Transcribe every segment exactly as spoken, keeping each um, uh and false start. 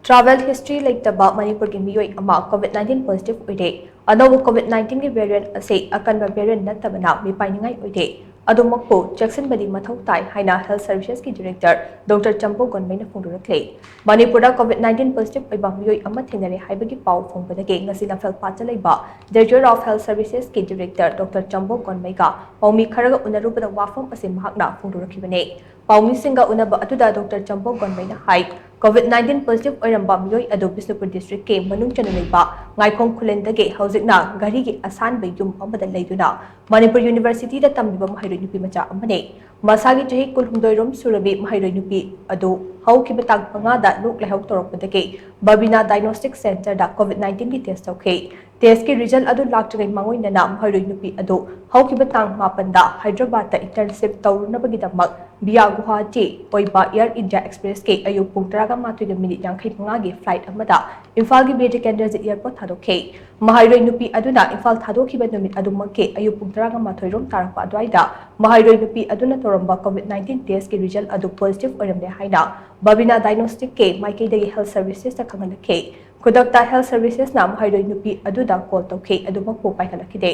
Travel history ꯂꯩꯇꯕ ꯃꯅꯤꯄꯨꯔꯒꯤ ꯃꯤꯑꯣꯏ ꯑꯃ COVID nineteen positive ꯑꯣꯏꯔꯦ꯫ ꯑꯅꯧꯕ COVID nineteen ꯒꯤ variant ꯑꯁꯤ ꯑꯀꯟꯕ variant ꯅꯠꯇꯕꯅ ꯃꯤꯄꯥꯏꯅꯤꯡꯉꯥꯏ ꯑꯣꯏꯗꯦ꯫ ꯑꯗꯨꯃꯛꯄꯨ ꯆꯦꯛꯁꯤꯟꯕꯗꯤ ꯃꯊꯧ ꯇꯥꯏ ꯍꯥꯏꯅ Health Services ꯀꯤ Director Doctor ꯆꯝꯕꯣ ꯒꯣꯟꯃꯩꯅ ꯐꯣꯡꯗꯣꯔꯛꯂꯦ꯫ ꯃꯅꯤꯄꯨꯔꯗ COVID nineteen positive ꯑꯣꯏꯕ ꯃꯤꯑꯣꯏ ꯑꯃ ꯊꯦꯡꯅꯔꯦ ꯍꯥꯏꯕꯒꯤ ꯄꯥꯎ ꯐꯪꯕꯗꯒꯤ ꯉꯁꯤ ꯂꯝꯐꯦꯜꯄꯥꯠꯇ ꯂꯩꯕ Director of Health Services ꯀꯤ Director Doctor ꯆꯝꯕꯣ ꯒꯣꯟꯃꯩꯒ ꯄꯥꯎꯃꯤ ꯈꯔꯒ ꯎꯅꯔꯨꯕꯗ ꯋꯥꯐꯝ ꯑꯁꯤ ꯃꯍꯥꯛꯅ ꯐꯣꯡꯗꯣꯔꯛꯈꯤꯕꯅꯤ꯫ ꯄꯥꯎꯃꯤꯁꯤꯡꯒ ꯎꯅꯕ ꯑꯗꯨꯗ Doctor ꯆꯝꯕꯣ ꯒꯣꯟꯃꯩꯅ ꯍꯥꯏ, COVID nineteen positive ꯑꯣꯏꯔꯝꯕ ꯃꯤꯑꯣꯏ ꯑꯗꯨ ꯕꯤꯁꯅꯨꯄꯨꯔ district ꯀꯤ ꯃꯅꯨꯡ ꯆꯟꯅ ꯂꯩꯕ ꯉꯥꯏꯈꯣꯡ ꯈꯨꯂꯦꯟꯗꯒꯤ ꯍꯧꯖꯤꯛꯅ ꯘꯔꯤꯒꯤ ꯑꯁꯥꯟꯕ ꯌꯨꯝ ꯑꯃꯗ ꯂꯩꯗꯨꯅ ꯃꯅꯤꯄꯨꯔ University ꯗ ꯇꯝꯂꯤꯕ ꯃꯍꯩꯔꯣꯏ ꯅꯨꯄꯤ ꯃꯆꯥ ꯑꯃꯅꯤ꯫ ꯃꯁꯥꯒꯤ ꯆꯍꯤ ꯀꯨꯟꯍꯨꯝꯗꯣꯏ ꯔꯣꯝ ꯁꯨꯔꯕꯤ ꯃꯍꯩꯔꯣꯏ ꯅꯨꯄꯤ ꯑꯗꯨ ꯍꯧꯈꯤꯕ ꯇꯥꯡ ꯃꯉꯥꯗ ꯂꯣꯛ ꯂꯥꯏꯍꯧ ꯇꯧꯔꯛꯄꯗꯒꯤ ꯕꯕꯤꯅꯥ Diagnostic Center ꯗ COVID nineteen ꯒꯤ test ꯇꯧꯈꯤ꯫ Test ꯀꯤ result ꯑꯗꯨ ꯂꯥꯛꯇ꯭ꯔꯤꯉꯩ ꯃꯥꯡꯑꯣꯏꯅꯅ ꯃꯍꯩꯔꯣꯏ ꯅꯨꯄꯤ ꯑꯗꯨ ꯍꯧꯈꯤꯕ ꯇꯥꯡ ꯃꯥꯄꯟꯗ ꯍꯥꯏꯗ꯭ꯔꯕꯥꯗꯇ internship ꯇꯧꯔꯨꯅꯕꯒꯤꯗꯃꯛ via ꯒꯨꯋꯥꯍꯥꯇꯤ ꯑꯣꯏꯕ Air India Express ꯀꯤ ꯑꯌꯨꯛ ꯄꯨꯡ ꯇꯔꯥꯒ ꯃꯥꯊꯣꯏꯒ minute ꯌꯥꯡꯈꯩ ꯃꯉꯥꯒꯤ flight ꯑꯃꯗ ꯏꯝꯐꯥꯜꯒꯤ ꯕꯤꯔ ꯇꯤꯀꯦꯟꯗ꯭ꯔꯖꯤꯠ airport ꯊꯥꯗꯣꯛꯈꯤ꯫ ꯃꯍꯩꯔꯣꯏ ꯅꯨꯄꯤ ꯑꯗꯨꯅ ꯏꯝꯐꯥꯜ ꯊꯥꯗꯣꯛꯈꯤꯕ ꯅꯨꯃꯤꯠ ꯑꯗꯨꯃꯛꯀꯤ ꯑꯌꯨꯛ ꯄꯨꯡ ꯇꯔꯥꯒ ꯃꯥꯊꯣꯏ ꯔꯣꯝ ꯇꯥꯔꯛꯄ ꯑꯗꯨꯋꯥꯏꯗ ꯃꯍꯩꯔꯣꯏ ꯅꯨꯄꯤ ꯑꯗꯨꯅ ꯇꯧꯔꯝꯕ COVID nineteen test ꯀꯤ result ꯑꯗꯨ positive ꯑꯣꯏꯔꯝꯂꯦ ꯍꯥꯏꯅ ꯕꯕꯤꯅꯥ Diagnostic ꯀꯤ ꯃꯥꯏꯀꯩꯗꯒꯤ Health Services ꯇ ꯈꯪꯍꯜꯂꯛꯈꯤ꯫ ꯈꯨꯗꯛꯇ Health Services ꯅ ꯃꯍꯩꯔꯣꯏ ꯅꯨꯄꯤ ꯑꯗꯨꯗ call ꯇꯧꯈꯤ, ꯑꯗꯨꯃꯛꯄꯨ ꯄꯥꯏꯈꯠꯂꯛꯈꯤꯗꯦ꯫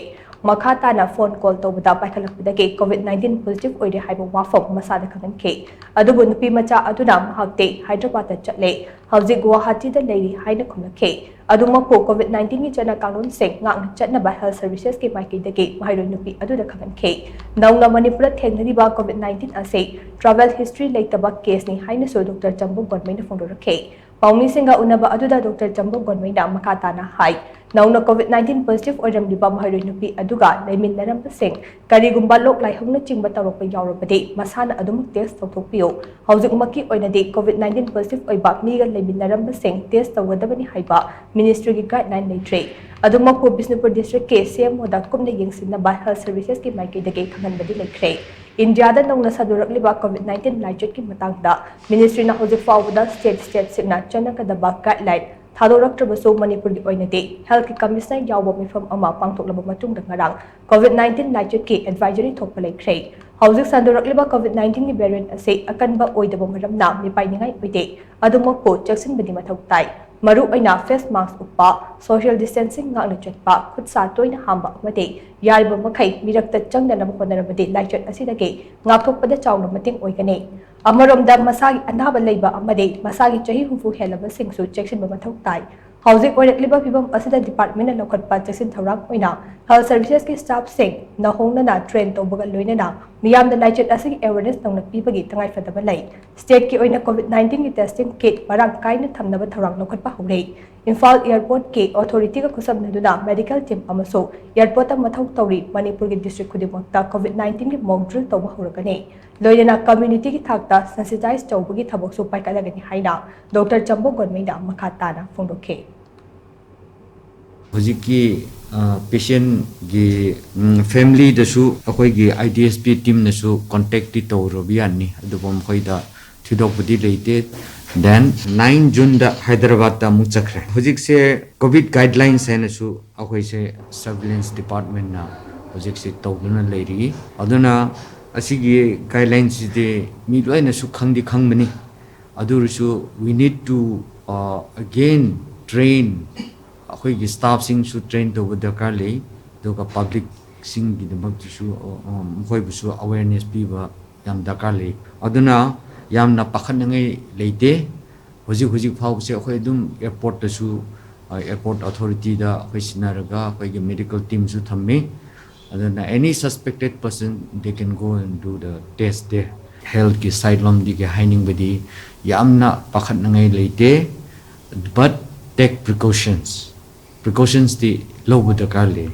ꯃꯈꯥ ꯇꯥꯅ phone call ꯇꯧꯕꯗ ꯄꯥꯏꯈꯠꯂꯛꯄꯗꯒꯤ COVID nineteen positive ꯑꯣꯏꯔꯦ ꯍꯥꯏꯕ ꯋꯥꯐꯝ ꯃꯁꯥꯗ ꯈꯪꯍꯟꯈꯤ꯫ ꯑꯗꯨꯕꯨ ꯅꯨꯄꯤ ꯃꯆꯥ ꯑꯗꯨꯅ ꯃꯍꯥꯛꯇꯤ ꯍꯥꯏꯗ꯭ꯔꯕꯥꯗꯇ ꯆꯠꯂꯦ, ꯍꯧꯖꯤꯛ ꯒꯨꯋꯥꯍꯥꯇꯤꯗ ꯂꯩꯔꯤ ꯍꯥꯏꯅ ꯈꯨꯝꯂꯛꯈꯤ꯫ ꯑꯗꯨꯃꯛꯄꯨ COVID nineteen ꯒꯤ ꯆꯠꯅ ꯀꯥꯡꯂꯣꯟꯁꯤꯡ ꯉꯥꯛꯅ ꯆꯠꯅꯕ Health Services ꯀꯤ ꯃꯥꯏꯀꯩꯗꯒꯤ ꯃꯍꯩꯔꯣꯏ ꯅꯨꯄꯤ ꯑꯗꯨꯗ ꯈꯪꯍꯟꯈꯤ꯫ ꯅꯧꯅ ꯃꯅꯤꯄꯨꯔꯗ ꯊꯦꯡꯅꯔꯤꯕ COVID nineteen ꯑꯁꯤ travel history ꯂꯩꯇꯕ case ꯅꯤ ꯍꯥꯏꯅꯁꯨ Doctor ꯆꯝꯕꯣ ꯒꯣꯟꯃꯩꯅ ꯐꯣꯡꯗꯣꯔꯛꯈꯤ꯫ ꯄꯥꯎꯃꯤꯁꯤꯡꯒ ꯎꯅꯕ ꯑꯗꯨꯗ Doctor ꯆꯝꯕꯣ ꯒꯣꯟꯃꯩꯅ ꯃꯈꯥ ꯇꯥꯅ ꯍꯥꯏ, ꯅꯧꯅ COVID nineteen positive ꯑꯣꯏꯔꯝꯂꯤꯕ ꯃꯍꯩꯔꯣꯏ ꯅꯨꯄꯤ ꯑꯗꯨꯒ ꯂꯩꯃꯤꯟꯅꯔꯝꯕꯁꯤꯡ ꯀꯔꯤꯒꯨꯝꯕ ꯂꯣꯛ ꯂꯥꯏꯍꯧꯅꯆꯤꯡꯕ ꯇꯧꯔꯛꯄ ꯌꯥꯎꯔꯕꯗꯤ ꯃꯁꯥꯅ ꯑꯗꯨꯃꯛ test ꯇꯧꯊꯣꯛꯄꯤꯌꯨ꯫ ꯍꯧꯖꯤꯛꯃꯛꯀꯤ ꯑꯣꯏꯅꯗꯤ COVID nineteen positive ꯑꯣꯏꯕ ꯃꯤꯒ ꯂꯩꯃꯤꯟꯅꯔꯝꯕꯁꯤꯡ test ꯇꯧꯒꯗꯕꯅꯤ ꯍꯥꯏꯕ ministry ꯒꯤ guideline ꯂꯩꯇ꯭ꯔꯤ꯫ ꯑꯗꯨꯃꯛꯄꯨ ꯕꯤꯁꯅꯨꯄꯨꯔ district ꯀꯤ C M O ꯗ ꯀꯨꯞꯅ ꯌꯦꯡꯁꯤꯟꯅꯕ Health Services ꯀꯤ ꯃꯥꯏꯀꯩꯗꯒꯤ ꯈꯪꯍꯟꯕꯗꯤ ꯂꯩꯈ꯭ꯔꯦ꯫ ꯏꯟꯗꯤꯌꯥꯗ ꯅꯧꯅ ꯁꯟꯗꯣꯔꯛꯂꯤꯕ COVID nineteen ꯂꯥꯏꯆꯠꯀꯤ ꯃꯇꯥꯡꯗ ministry ꯅ ꯍꯧꯖꯤꯛ ꯐꯥꯎꯕꯗ state state ꯁꯤꯡꯅ ꯆꯠꯅꯒꯗꯕ guideline ꯊꯥꯗꯣꯔꯛꯇ꯭ꯔꯕꯁꯨ ꯃꯅꯤꯄꯨꯔꯒꯤ ꯑꯣꯏꯅꯗꯤ health ꯀꯤ commissioner ꯌꯥꯎꯕ ꯃꯤꯐꯝ ꯑꯃ ꯄꯥꯡꯊꯣꯛꯂꯕ ꯃꯇꯨꯡꯗ ꯉꯔꯥꯡ COVID nineteen ꯂꯥꯏꯆꯠꯀꯤ advisory ꯊꯣꯛꯄ ꯂꯩꯈ꯭ꯔꯦ꯫ ꯍꯧꯖꯤꯛ ꯁꯟꯗꯣꯔꯛꯂꯤꯕ COVID nineteen ꯒꯤ variant ꯑꯁꯤ ꯑꯀꯟꯕ ꯑꯣꯏꯗꯕ ꯃꯔꯝꯅ ꯃꯤꯄꯥꯏꯅꯤꯡꯉꯥꯏ ꯑꯣꯏꯗꯦ꯫ ꯑꯗꯨꯃꯛꯄꯨ ꯆꯦꯛꯁꯤꯟꯕꯗꯤ ꯃꯊꯧ ꯇꯥꯏ꯫ ꯃꯔꯨ ꯑꯣꯏꯅ face mask ꯎꯞꯄ, social distancing ꯉꯥꯛꯅ ꯆꯠꯄ, ꯈꯨꯠ ꯁꯥ ꯇꯣꯏꯅ ꯍꯥꯝꯕ ꯑꯃꯗꯤ ꯌꯥꯔꯤꯕ ꯃꯈꯩ ꯃꯤꯔꯛꯇ ꯆꯪꯗꯅꯕ ꯍꯣꯠꯅꯔꯕꯗꯤ ꯂꯥꯏꯆꯠ ꯑꯁꯤꯗꯒꯤ ꯉꯥꯛꯊꯣꯛꯄꯗ ꯆꯥꯎꯅ ꯃꯇꯦꯡ ꯑꯣꯏꯒꯅꯤ꯫ ꯑꯃꯔꯣꯝꯗ ꯃꯁꯥꯒꯤ ꯑꯅꯥꯕ ꯂꯩꯕ ꯑꯃꯗꯤ ꯃꯁꯥꯒꯤ ꯆꯍꯤ ꯍꯨꯝꯐꯨ ꯍꯦꯜꯂꯕꯁꯤꯡꯁꯨ ꯆꯦꯛꯁꯤꯟꯕ ꯃꯊꯧ ꯇꯥꯏ꯫ ꯍꯧꯖꯤꯛ ꯑꯣꯏꯔꯛꯂꯤꯕ ꯐꯤꯕꯝ ꯑꯁꯤꯗ department ꯅ ꯂꯧꯈꯠꯄ ꯆꯦꯛꯁꯤꯟ ꯊꯧꯔꯥꯡ ꯑꯣꯏꯅ health services ꯀꯤ staff ꯁꯤꯡ ꯅꯧꯍꯧꯅꯅ train ꯇꯧꯕꯒ ꯂꯣꯏꯅꯅ ꯃꯤꯌꯥꯝꯗ ꯂꯥꯏꯆꯠ ꯑꯁꯤꯒꯤ awareness ꯅꯧꯅ ꯄꯤꯕꯒꯤ ꯇꯉꯥꯏꯐꯗꯕ ꯂꯩ꯫ State ꯀꯤ ꯑꯣꯏꯅ COVID nineteen ꯒꯤ testing kit ꯃꯔꯥꯡ ꯀꯥꯏꯅ ꯊꯝꯅꯕ ꯊꯧꯔꯥꯡ ꯂꯧꯈꯠꯄ ꯍꯧꯔꯦ꯫ ꯏꯝꯐꯥꯜ airport ꯀꯤ authority ꯒ ꯈꯨꯠꯁꯝꯅꯗꯨꯅ medical team ꯑꯃꯁꯨ airport ꯇ ꯃꯊꯧ ꯇꯧꯔꯤ꯫ ꯃꯅꯤꯄꯨꯔꯒꯤ district ꯈꯨꯗꯤꯡꯃꯛꯇ COVID nineteen ꯒꯤ mock drill ꯇꯧꯕ ꯍꯧꯔꯒꯅꯤ꯫ ꯂꯣꯏꯅꯅ community ꯒꯤ ꯊꯥꯛꯇ sensitize ꯇꯧꯕꯒꯤ ꯊꯕꯛꯁꯨ ꯄꯥꯏꯈꯠꯂꯒꯅꯤ ꯍꯥꯏꯅ Doctor ꯆꯝꯕꯣ ꯒꯣꯟꯃꯩꯅ ꯃꯈꯥ ꯇꯥꯅ ꯐꯣꯡꯗꯣꯛꯈꯤ꯫ ꯍꯧꯖꯤꯛꯀꯤ patient ꯒꯤ family ꯗꯁꯨ ꯑꯩꯈꯣꯏꯒꯤ I D S P team ꯅꯁꯨ contact ꯇꯤ ꯇꯧꯔꯕ ꯌꯥꯅꯤ, ꯑꯗꯨꯕꯨ ꯃꯈꯣꯏꯗ ꯊꯣꯏꯗꯣꯛꯄꯗꯤ ꯂꯩꯇꯦ꯫ Then nine June ꯗ ꯍꯥꯏꯗ꯭ꯔꯕꯥꯗꯇ ꯑꯃꯨꯛ ꯆꯠꯈ꯭ꯔꯦ꯫ ꯍꯧꯖꯤꯛꯁꯦ COVID guidelines ꯍꯥꯏꯅꯁꯨ ꯑꯩꯈꯣꯏꯁꯦ surveillance department ꯅ ꯍꯧꯖꯤꯛꯁꯦ ꯇꯧꯗꯨꯅ ꯂꯩꯔꯤ꯫ ꯑꯗꯨꯅ ꯑꯁꯤꯒꯤ guidelines ꯁꯤꯗꯤ ꯃꯤ ꯂꯣꯏꯅꯁꯨ ꯈꯪꯗꯤ ꯈꯪꯕꯅꯤ, ꯑꯗꯨ ꯑꯣꯏꯔꯁꯨ we need to again train ꯑꯩꯈꯣꯏꯒꯤ staff ꯁꯤꯡꯁꯨ train ꯇꯧꯕ ꯗꯔꯀꯥꯔ ꯂꯩ꯫ ꯑꯗꯨꯒ public ꯁꯤꯡꯒꯤꯗꯃꯛꯇꯁꯨ ꯃꯈꯣꯏꯕꯨꯁꯨ awareness ꯄꯤꯕ ꯌꯥꯝ ꯗꯔꯀꯥꯔ ꯂꯩ꯫ ꯑꯗꯨꯅ ꯌꯥꯝꯅ ꯄꯥꯈꯠꯅꯤꯡꯉꯥꯏ ꯂꯩꯇꯦ꯫ ꯍꯧꯖꯤꯛ ꯍꯧꯖꯤꯛ ꯐꯥꯎꯕꯁꯦ ꯑꯩꯈꯣꯏ ꯑꯗꯨꯝ airport ꯇꯁꯨ, airport authority ꯗ ꯑꯩꯈꯣꯏ ꯁꯤꯟꯅꯔꯒ ꯑꯩꯈꯣꯏꯒꯤ medical team ꯁꯨ ꯊꯝꯃꯤ꯫ ꯑꯗꯨꯅ any suspected person, they can go and do the test there. Health ꯀꯤ side ꯂꯣꯝꯗꯒꯤ ꯍꯥꯏꯅꯤꯡꯕꯗꯤ ꯌꯥꯝꯅ ꯄꯥꯈꯠꯅꯤꯡꯉꯥꯏ ꯂꯩꯇꯦ, but take precautions. Precautions T ꯂꯧꯕ ꯗꯔꯀꯥꯔ ꯂꯩ꯫